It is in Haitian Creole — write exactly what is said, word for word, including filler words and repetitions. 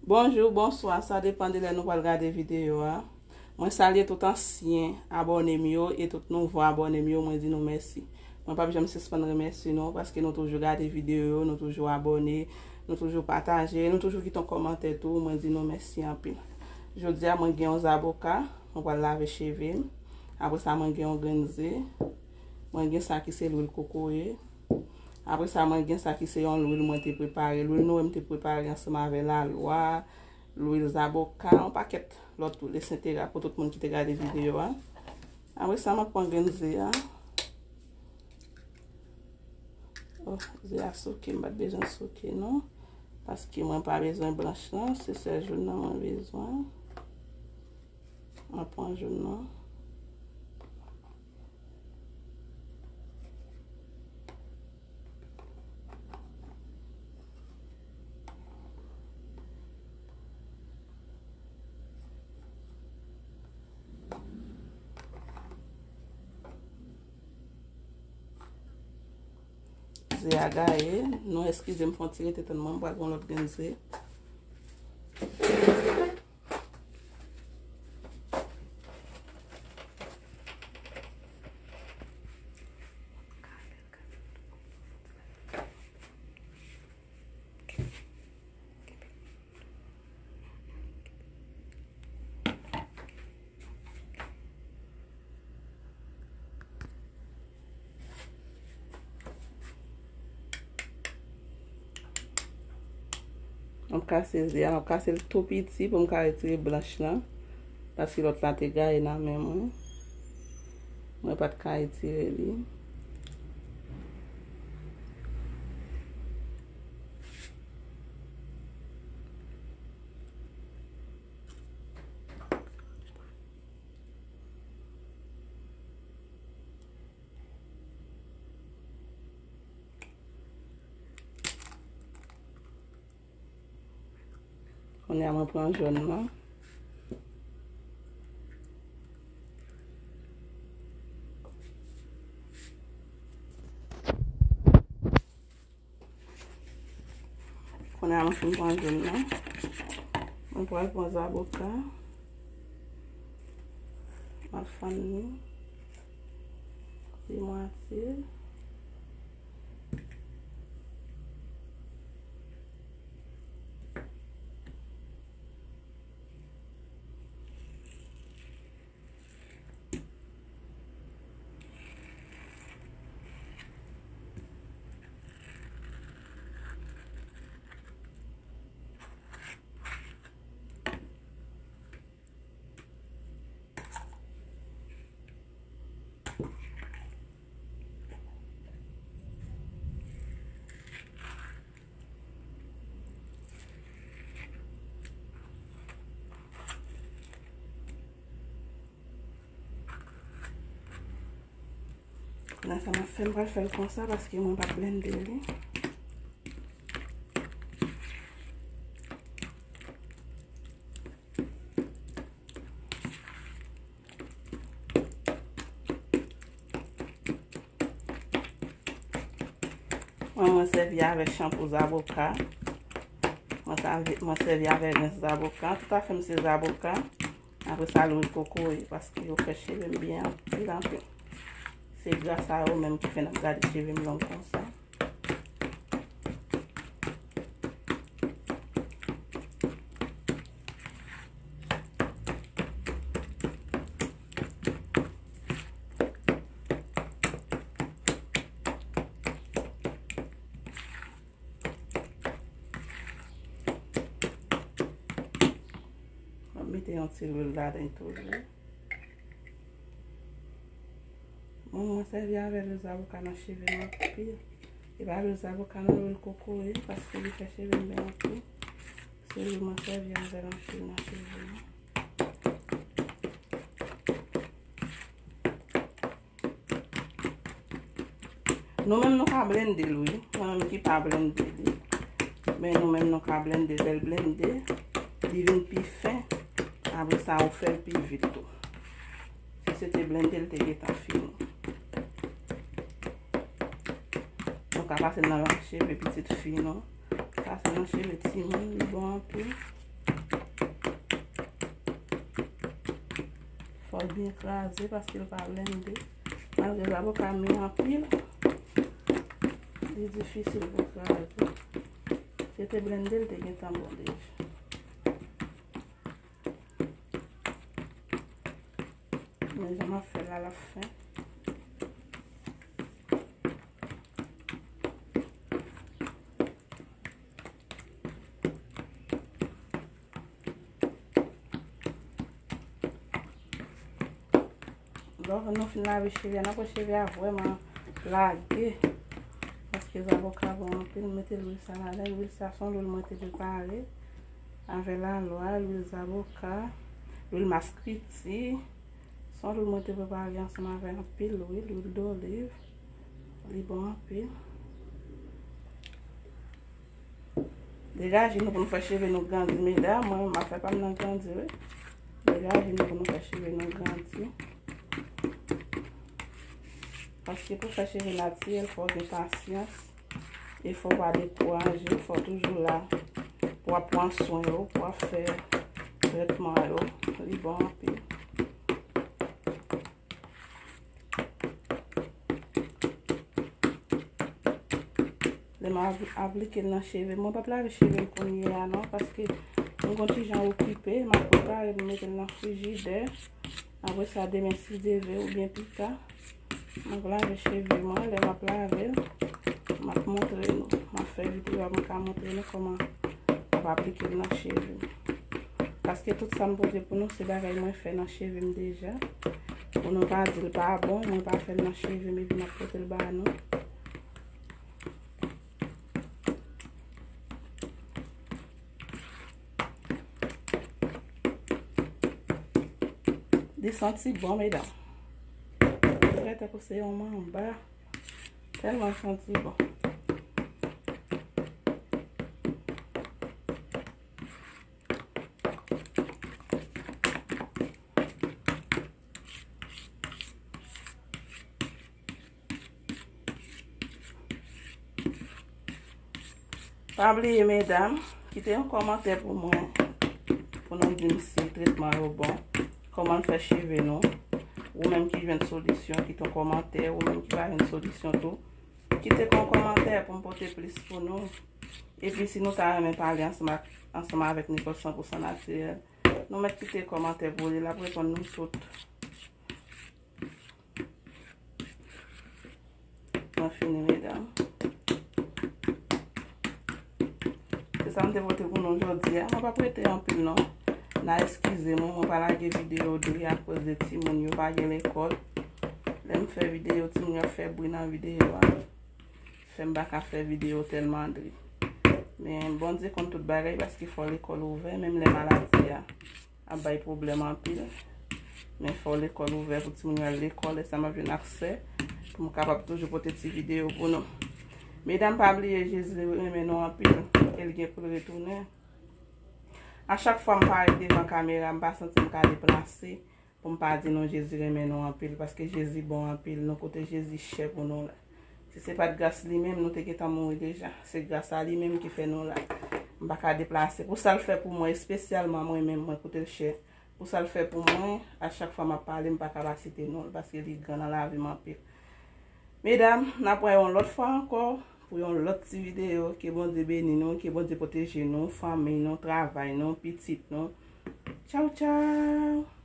Bonjou, bonswa, sa depann de lè nou pral gade videyo a. Mwen salye tout ansyen abòne m yo e tout nouvo abòne m yo, mwen di nou mèsi. Mwen p ap janm sispann remèsye nou paske nou toujou gade videyo yo, nou toujou abòne, nou toujou pataje, nou toujou kite yon kòmantè tou, mwen di nou mèsi anpil. Jodi a mwen gen yon zaboka, mwen pral lave cheve m. Apre sa mwen gen yon grenn ze. Mwen gen sa ki se lwil kokoye. Apre sa, mwen gen sa ki se yon lwil mwen te prepare. Lwil nou wè m te prepare ansanm avè lalwa, lwil zaboka, yon pakèt lòt lwil, etsetera pou tout moun ki te gade videyo a. Apre sa, mwen pran grenn ze a. Oh, ze a souke, m pa t bezwen souke non. Paske mwen pa bezwen blanch lan, se sèl joun nan mwen bezwen. Mwen pran joun nan. Ze a gaye. Nou eskize m, fè yon ti rete tann mwen, m pral pran lòt grenn ze. M ap kase ze a, m ap kase l tou piti pou m ka retire blanch lan. Paske lòt la te gaye nan men mwen. Mwen pa t ka retire li. Kounye a mwen pran jòn nan. Kounye a mwen fin pran jòn nan. Mwen pral pran zaboka. M ap fann li. Li mwatye. Kounye a sa m ap fè, m pral fè l konsa paske mwen pa blende li. Mwen, mwen sèvi avèk chanpou zaboka. Mwen sèvi, mwen sèvi avèk rens zaboka. Tout afè m se zaboka. Apre sa, lwil kokoye, paske yo fè cheve m byen anpil, anpil. Se gras a yo menm ki fè n ap gade cheve m long konsa. M ap mete yon ti lwil ladan toujou. Mwen, mwen sèvi avè lwil zaboka nan cheve m anpil. E pa lwil zaboka non, lwil kokoye, paske li fè cheve m byen anpil. Se lwil mwen sèvi avè l anpil nan cheve m. Nou menm nou ka blende l wi. Mwen menm ki pa blende li. Men nou menm nou ka blende, lè l blende, li vin pi fen. Apre sa, ou fè l pi vit tou. Si se te blende, l te gentan fini. Nou ka pase l nan cheve pitit fi nou. Pase l nan cheve timoun, li bon anpil. Fò l byen kraze paske l pa blende. Malgre zaboka mi anpil, li difisil pou kraze. Si yo te blende l, te gentan bon deja. Men jan m ap fè l la, l ap fen. Lè nou fin lave cheve a, n ap wè cheve a vrèman lage. Paske zaboka bon anpil, m mete lwil sa ladan. Lwil sa se yon lwil mwen te prepare avè lalwa, lwil zaboka, lwil maskriti. Se yon lwil mwen te prepare ansanm avè anpil lwil, lwil doliv. Li bon anpil. Degaje nou pou nou fè cheve nou grandi, medam. Mwen, m ap fè pa m nan grandi, wi. Degaje nou pou nou fè cheve nou grandi. Paske pou fè cheve natirèl, fò w gen pasyans. E fò w pa dekouraje, fò w toujou la pou w ap pran swen yo, pou w ap fè trètman yo. Li bon anpil. Lè m ap aplike l nan cheve m, mwen p ap lave cheve m kounye a non, paske m gon ti jan okipe, m ap prepare l, m mete l nan frijidè. Apre sa, demen, si Dye vle, oubyen pita, m ap lave cheve mwen. Lè m ap lave l, m ap montre nou. M ap fè videyo a pou m ka montre nou kòman m ap aplike l nan cheve m. Paske tout sa m pote pou nou, se bagay mwen fè nan cheve m deja. Pou nou pa di l pa bon, mwen pa fè l nan cheve m, epi m ap pote l ba nou. Li santi bon, medam. Li rete pou se yon manba. Tèlman santi bon. Pa bliye, medam, kite yon kòmantè pou mwen, pou nou di m si tretman yo bon, kòman n fè cheve nou. Ou menm ki jwenn solisyon, kite yon kòmantè. Ou menm ki pa jwenn solisyon tou, kite yon kòmantè pou m pote plis pou nou. Epi, si nou ta renmen pale ansanm ak, ansanm avèk Nicole san pou san natirèl, nou mèt kite kòmantè pou li, l ap reponn nou tout. Mwen fini, medam. Se sa m te pote pou nou jodi a. Mwen p ap rete anpil, non. N a eskize mwen, mwen pa lage videyo de akoz de timoun yo pa gen lekòl. Lè m fè videyo, timoun yo ap fè bri nan videyo a. Fè m pa ka fè videyo tèlman de. Men Bondye konn tout bagay, paske fò lekòl ouvè, menm lè maladi a ap bay pwoblèm anpil. Men fò lekòl ouvè pou timoun yo al lekòl, e sa m ap jwenn aksè pou m kapab toujou pote ti videyo pou nou. Medam, pa bliye, Jezi renmen nou anpil, e l gen pou l retounen. A chak fwa m parèt devan kamera, m pa santi m ka deplase pou m pa di nou Jezi renmen nou anpil, paske Jezi bon anpil. Nou koute Jezi chè pou nou la. Si se pa t gras li menm, nou te gentan mouri deja. Se gras a li menm ki fè nou la. M pa ka deplase. Pou sa l fè pou mwen, espesyalman mwen menm, mwen koute l chè. Pou sa l fè pou mwen, a chak fwa m ap pale, m pa ka pa site non l, paske li gran nan lavi m anpil. Medam, n ap wè yon lòt fwa ankò, pou yon lòt ti videyo. Ke Bondye beni nou, ke Bondye pwoteje nou, fanmi nou, travay nou, pitit nou. Tchaw, tchaw!